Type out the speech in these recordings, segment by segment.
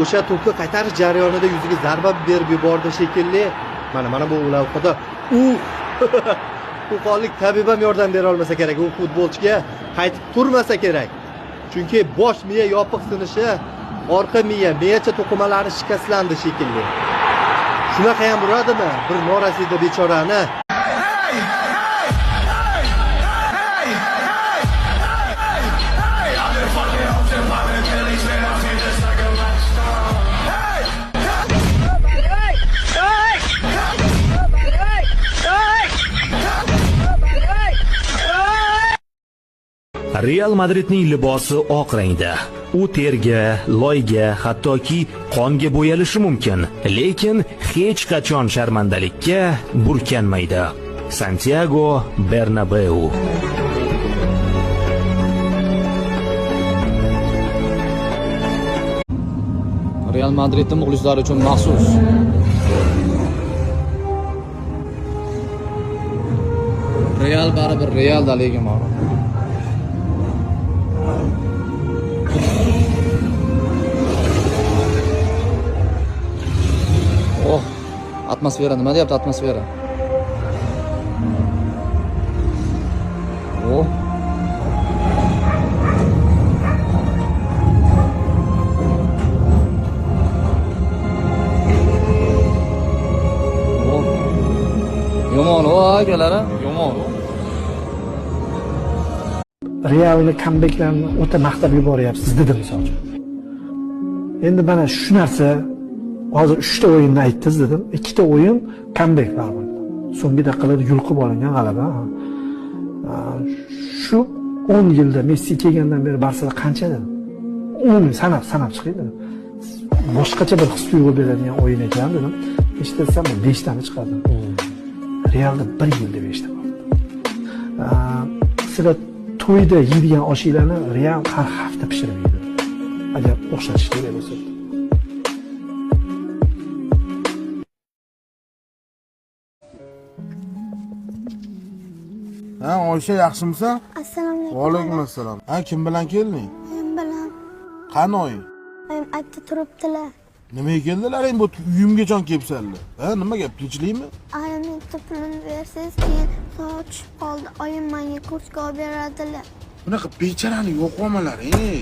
O'sha to'pni qaytarish jarayonida yuziga zarba berib yubordi shekilli. Mana bu lavhada u qo'qonlik tabib ham yordam bera olmasa kerak, u futbolchiga qaytib turmasa kerak. Chunki bosh miya yopiq sinishi, orqa miya, miyacha to'qimalari shikastlandi shekilli. Shunaqa ham uradimi bir norasida bechorani? Real Madridning libosi oq rangda. U terga, loyga, hattoki qonga bo'yalishi mumkin, lekin hech qachon sharmandalikka burkanmaydi. Santiago Bernabeu. Real Madridning muxlislari uchun maxsus. Real baribir Realda lekin bor. Oh, atmosfera nima deyapti atmosfera? Oh. Oh. Yomon o akalar, yomon. Realni comebacklarni o'ta maqtab yuboryapsiz dedim misol uchun. Endi mana shu narsa hozir 3 ta o'yinni aytdingiz dedim. 2 ta o'yin comeback baribir. So'nggi daqiqalarda yulqib olingan g'alaba. Shu 10 yilda Messi kelgandan beri Barsada qancha dedim. 10 yil sanab chiqing dedim. Boshqacha bir his tuyg'u beradigan o'yin ekan dedim. Eshitasan 5 tani chiqadi. Realda 1 yilda 5 ta bo'ldi. Sizlar to'yda yeydigan oshinglarni Real har hafta pishirib yeydi. Agar o'xshatish kerak bo'lsa. Ha, Oysha yaxshimisan? Assalomu alaykum. Va alaykum assalom. Ha, kim bilan kelding? Oyim bilan. Qani oying? Oyim aytdi turibdilar. Nimaga keldilar endi bu uyimgacha kelibsanlar? Ha, nima gap, tinchlikmi? Oyim bitta pulini bersangiz keyin soat tushib qoldi. Oyim menga kurtka olib beradilar. Bunaqa becharani yo'qolmalar, ey.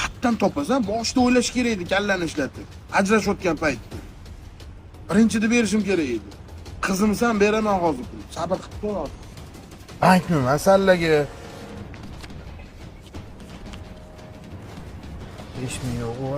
Qatdan topasan, boshida o'ylash kerak edi, kallani ishlatib. Ajrashayotgan paytda. Birinchida berishim kerak edi. Qizimsan, beraman hozir pul. Sabr qilib tur hozir. Bankmi masallaga? 5 ming yo'q u.